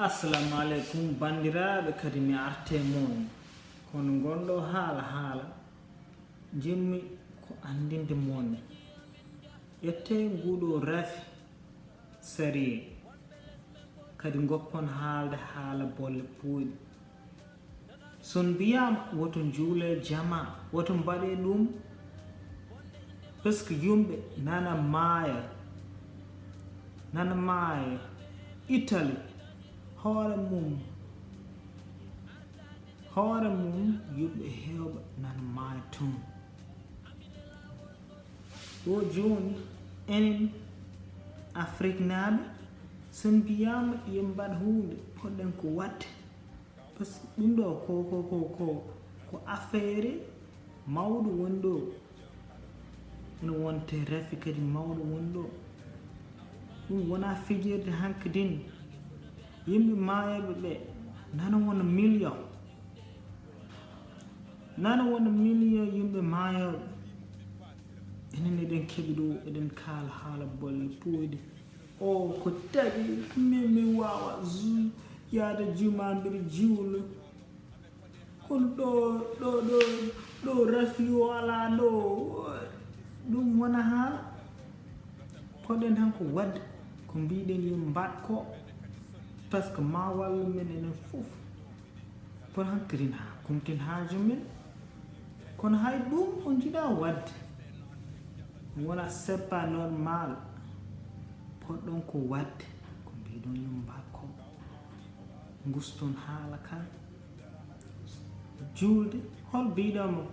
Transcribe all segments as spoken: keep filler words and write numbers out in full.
Assalamu aleykum, banndiraaɓe, kadi mi arte mon. Kono ngonɗo haala haala, njimmi ko anndinde mon. Ƴette nguɗo rafi sariye, kadi ngoppon haalde haala bolle puuyɗe. Son mbiyaama woto njuule jama, woto mbaɗe ɗum, parce que yumɓe nana maaya, nana maaya. Italie, hoore mum, hoore mum yumɓe heewɓe nana maaya toon. Ɗo jooni, enen Afriknaaɓe, so mbiyaama yo mbaɗ huunde, poɗɗen ko waɗde. Parce que ɗum ɗo ko, ko, ko, ko, ko affaire mawɗo woni ɗo. Ene wonte rafi kadi mawɗo woni ɗo. Ɗum wona fijirde hankadin. Yimɓe maayoɓe ɓe nana wona million. Nana wona million yimɓe maayoɓe. Enen eɗen keɓi ɗo, eɗen kaala haala bolle puuyɗe. O ko tawi min mi waawa zu-, yaade juma mbiɗa jiwlo. Kono ɗo, ɗo, ɗo, ɗo rafi o alaa ɗo. Ɗum wona haala. Poɗɗen tan ko waɗde ko mbiɗen yo mbaɗ ko. Parce que ma wallu men enen fof. Kono hankkadin haa kumtin haaju men. Kono hay ɗum on njiɗa waɗde. Wona c'est pas normal. Poɗɗon ko waɗde ko mbiɗon yo mbaɗ ko. Nguston haala kan. Juulde, hol mbiɗon mo?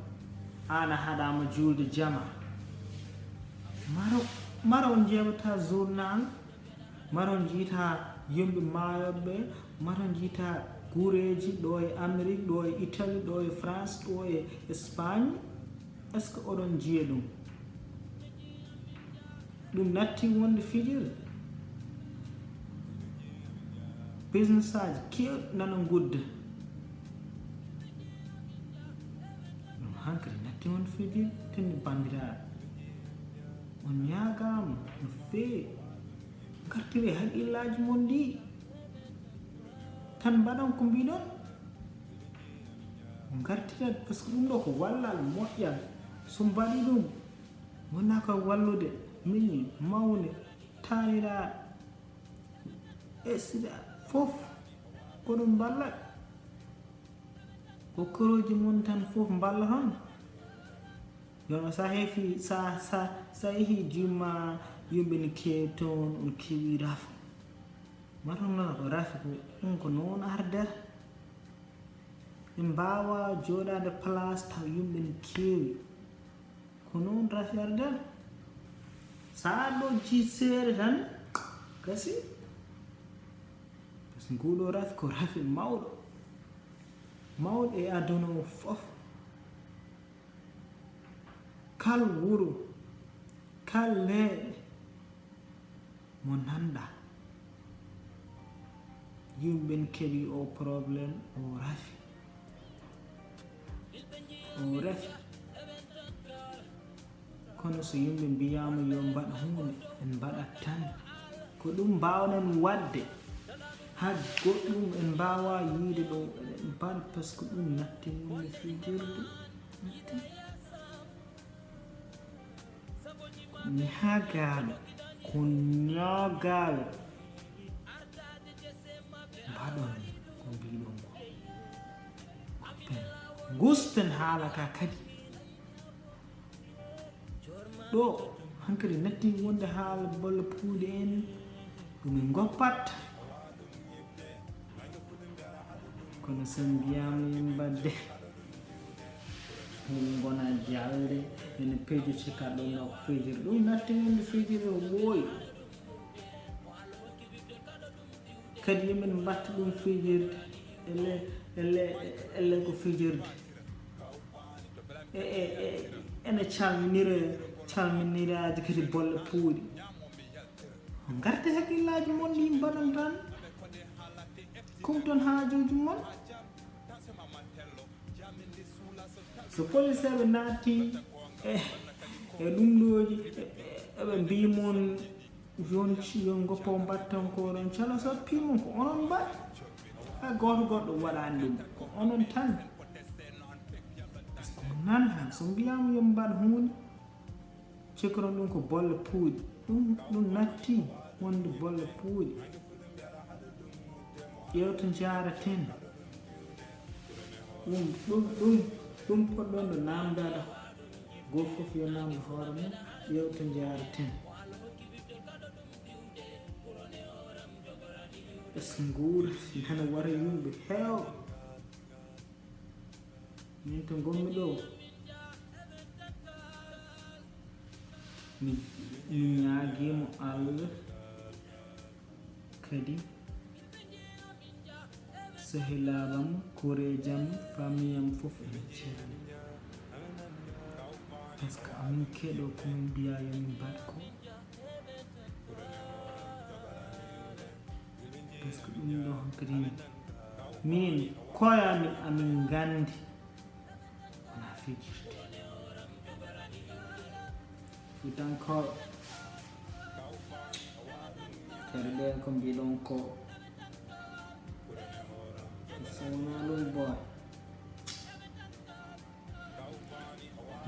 Aan a haɗaama juulde jama. Maro, maro on ƴeewata journal. Maro on njiita yimɓe maayoɓe, maro on njiita guureeji ɗo e Amérique, ɗo e Italie, ɗo e France, ɗo e Espagne. Est-ce que oɗon njiya ɗum? Ɗum natti wonde fijirde. Business aji keewɗi nana ngudda. Ɗum hankadi natti wonde fijirde, tenni banndiraaɓe. On ñaagaama no feewi. Ngartire haqqillaaji mon ɗi. Tan mbaɗon ko mbiɗon. Ngartirat, parce que ɗum ɗo ko wallal moƴƴal. So mbaɗi ɗum, wona ko wallude miñi, mawne, taaniraaɓe, e sida fof ko ɗum mballat. Ko korooji mon tan fof mballaton. Yo, sa heefi, sa, sa, sa yehi juma, yimɓe ne keewi toon, on keewi rafi. Mataw noon ko rafi ko, ɗum ko noon ardata. En mbaawa jooɗaade place taw yimɓe ne keewi. Ko noon rafi ardata. Sa ɗo ji seere tan, kasi. Parce que nguɗo rafi ko rafi mawɗo. Mawɗo e aduna o fof. Kal wuro, kal leeɗe mo nanɗa, yimɓe ne keɓi o problème, o rafi. O rafi. Kono so yimɓe mbiyaama yo mbaɗ huunde, en mbaɗat tan. Ko ɗum mbaawɗen waɗde. Hay goɗɗum en mbaawaa yiide ɗo, eɗen mbaɗa, parce que ɗum natti wonde fijirde. Natti. Ñaagaaɓe, ko ñaagaaɓe. Mbaɗon ko mbiɗon ko. Ngusten haala ka kadi. Ɗo hankadi natti wonde haala bolle puuɗe en, ɗum en ngoppat. Kono so mbiyaama en mbaɗde, min ngona jalde, ene peejo cikka ɗum ɗo ko fijirde. Ɗum natti wonde fijirde ko ɓooyi. Kadi yo min mbattu ɗum fijirde, elle, elle, elle ko fijirde. E, e, e, ene calminire, calminiraaji kadi bolle puuɗe. Ngarte hakkillaaji mon ɗi mbaɗon tan. Kumton haajuuji mon. So poliseeɓe naatti e, e ɗum ɗooji, e, e, eɓe mbii mon, Yon ci yon goppo mbatton ko onon cala sappi mum ko onon mbaɗ. Hay gooto goɗɗo waɗani ɗum, ko onon tan. Par ce que on nana han so mbiyama yo mbaɗ hunde, cikkoron ɗum ko bolle puuɗi. Ɗum ɗum natti wonde bolle puuɗi. Ƴewta njaaraten. Ɗum ɗum ɗum ɗum poɗɗon ɗo namdada. Goo fof yo namdo hoore mum, ƴewta njaaraten. Ɓes nguura nana wara yimɓe heewɓe. Min to ngonmi ɗo, mi mi ñaagiimo Allah kadi sehilaaɓam, koreejam, famiyam fof ene ceerni. Par ce que amin keɗo ko min mbiya yo min mbaɗ ko. Par ce que ɗum ɗo hankadi minen koye amin amin nganndi wona fijirde. Fuutankooɓe kadi ɓen ko mbiɗon ko so wona ɗum boy.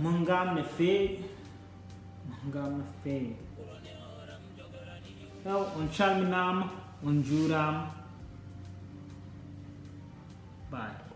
Mangam no feewi, mangam no feewi. Ew, on calminaama, on njuuraama. Bye.